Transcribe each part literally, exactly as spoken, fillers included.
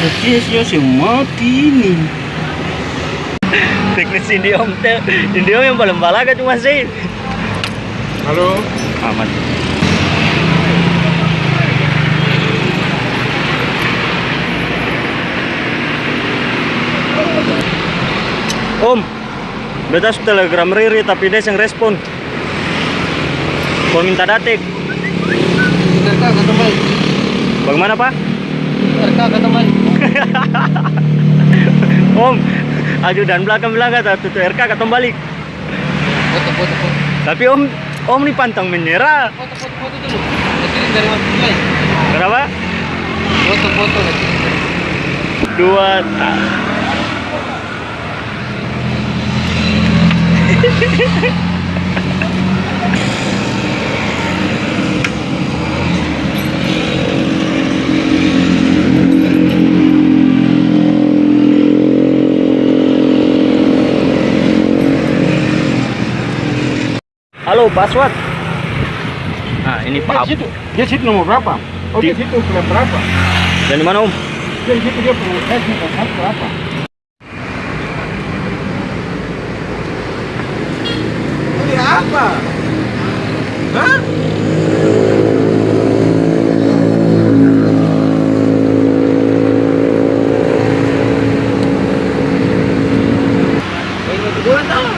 Oke, sio, sio mati ini. Teknis Indiom te, Indiom yang paling balaga cuma sih. Halo. Aman. Om, beta su telegram Riri, tapi dia seng respon. Kong minta datek. R K katong balik. Bagimana, Pa? R K katong balik. Om, ajudan blakang bilang kata tutu R K katong balik. Foto, foto, foto. Tapi Om, Om ni pantang menyerah. Foto, foto, foto dulu. Kirim dari WhatsApp lain. Kenapa? Foto, foto, kirim dari. Dua, ta- Halo, password. Nah, ini dia paham. Situ, dia situ nomor berapa? Oh, di- dia situ bulan berapa? Yang di mana, Om? Dia di situ, dia punya, eh, nomor berapa? Ini apa? Hah? Ini kedua tahu.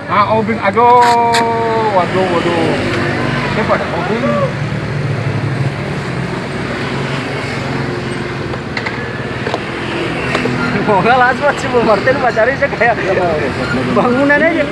Ah, obeng, aduh, waduh, waduh. Cepat, obeng. Moga langsung si Bu Martin bacari, saya kayak bangunan aja.